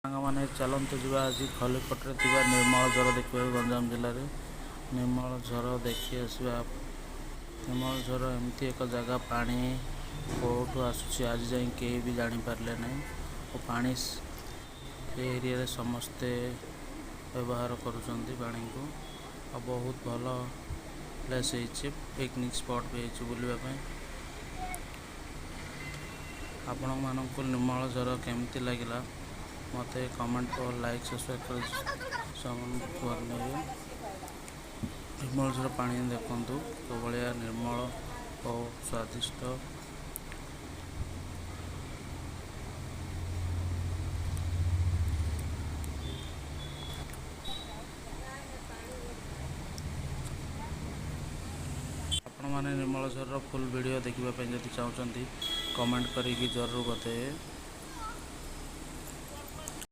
ସାଙ୍ଗମାନେ, ଚାଲନ୍ତୁ ଯିବା ଆଜି ଖଲିକୋଟରେ ଥିବା ନିର୍ମଳ ଝର ଦେଖିବାକୁ। ଗଞ୍ଜାମ ଜିଲ୍ଲାରେ ନିର୍ମଳ ଝର ଦେଖି ଆସିବା। ନିର୍ମଳ ଝର ଏମିତି ଏକ ଜାଗା, ପାଣି କେଉଁଠୁ ଆସୁଛି ଆଜି ଯାଏଁ କେହି ବି ଜାଣିପାରିଲେ ନାହିଁ ଓ ପାଣି ଏ ଏରିଆରେ ସମସ୍ତେ ବ୍ୟବହାର କରୁଛନ୍ତି ପାଣିକୁ। ଆଉ ବହୁତ ଭଲ ପ୍ଲେସ୍ ହେଇଛି, ପିକନିକ୍ ସ୍ପଟ୍ ବି ହେଇଛି ବୁଲିବା ପାଇଁ। ଆପଣମାନଙ୍କୁ ନିର୍ମଳ ଝର କେମିତି ଲାଗିଲା, ମୋତେ କମେଣ୍ଟ ଓ ଲାଇକ୍ ସବସ୍କ୍ରାଇବ୍ କରି କରିନେବେ। ନିର୍ମଳ ଝର ପାଣି ଦେଖନ୍ତୁ କେଉଁ ଭଳିଆ ନିର୍ମଳ ଓ ସ୍ୱାଦିଷ୍ଟ। ଆପଣମାନେ ନିର୍ମଳ ଝରର ଫୁଲ୍ ଭିଡ଼ିଓ ଦେଖିବା ପାଇଁ ଯଦି ଚାହୁଁଛନ୍ତି, କମେଣ୍ଟ କରିକି ଜରୁର ବତେଇବେ।